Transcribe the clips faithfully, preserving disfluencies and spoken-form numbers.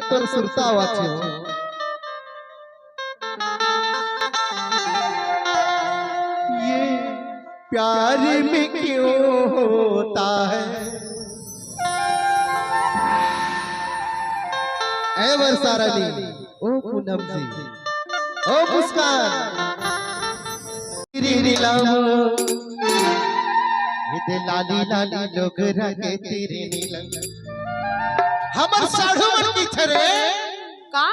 तोर सुरता आवत हे। ये प्यार में क्यों होता है? ए वर्षा रानी, ओ पूनम जी, ओ मुस्कान, तेरी नीलम, ये दे लाली लाली लोग रंगे तेरी नीलम। हमर साढ़ू मन की थरे का?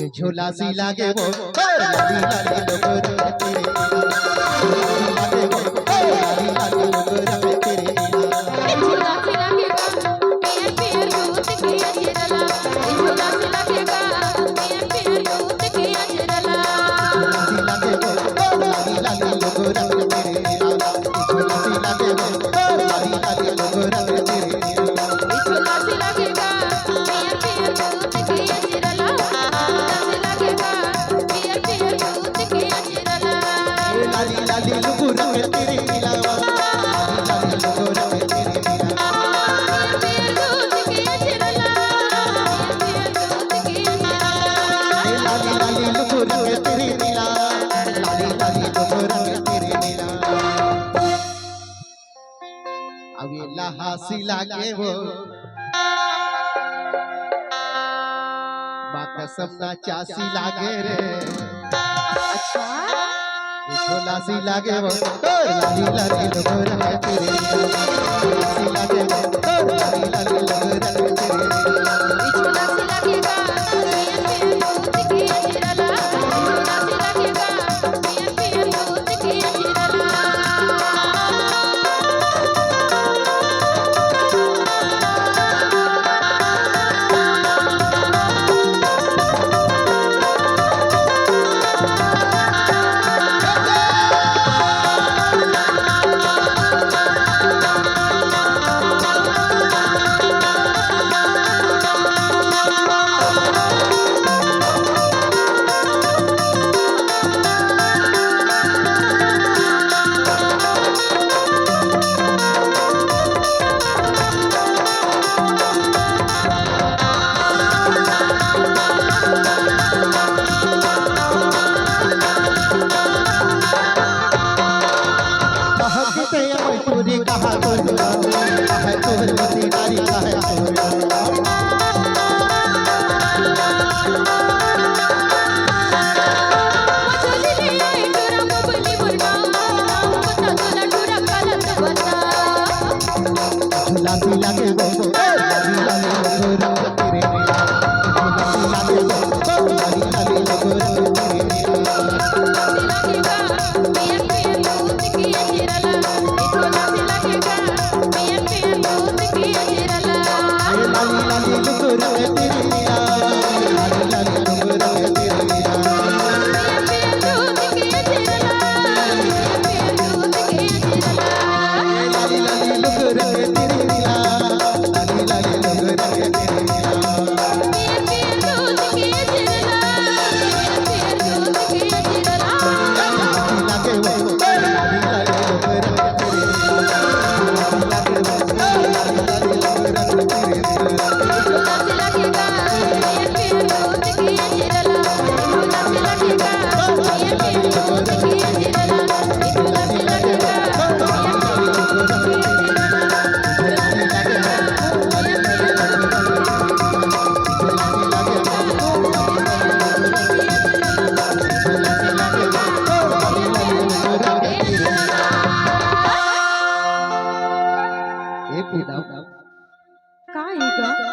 ये झोला सी लागे वो, ओ लाली लाली लोग रंगे तेरी नीलम। लाली लागे वो, ओ लाली लाली लोग रंगे तेरी नीलम। ये झोला सी लागे वो, पियर पियर दूध के अजरला। ये झोला सी लागे वो, पियर पियर दूध के अजरला। अब ये लहासी लागे वो, माँ कसम ना चासी लागे रे। अच्छा। ये झोला सी लागे वो, ओ लाली लाली लोग रंगे तेरे। झोला सी लागे वो, ओ लाली लाली लोग रंगे तेरे। कहा किसे ये मजदूरी, कहा तोर, कहा तोर मशीनरी, कहा तोर। झूला सी लागे वो, ए, झूला सी लागे वो, रंग तेरे मेरा। झूला सी लागे वो, ओ, लाली लाली वो, रंग तेरे मेरा। ए, लाली लाली वो, रंग तेरे मेरा। लाली लाली वो, रंग तेरे मेरा। ए पूनम, का हे गा?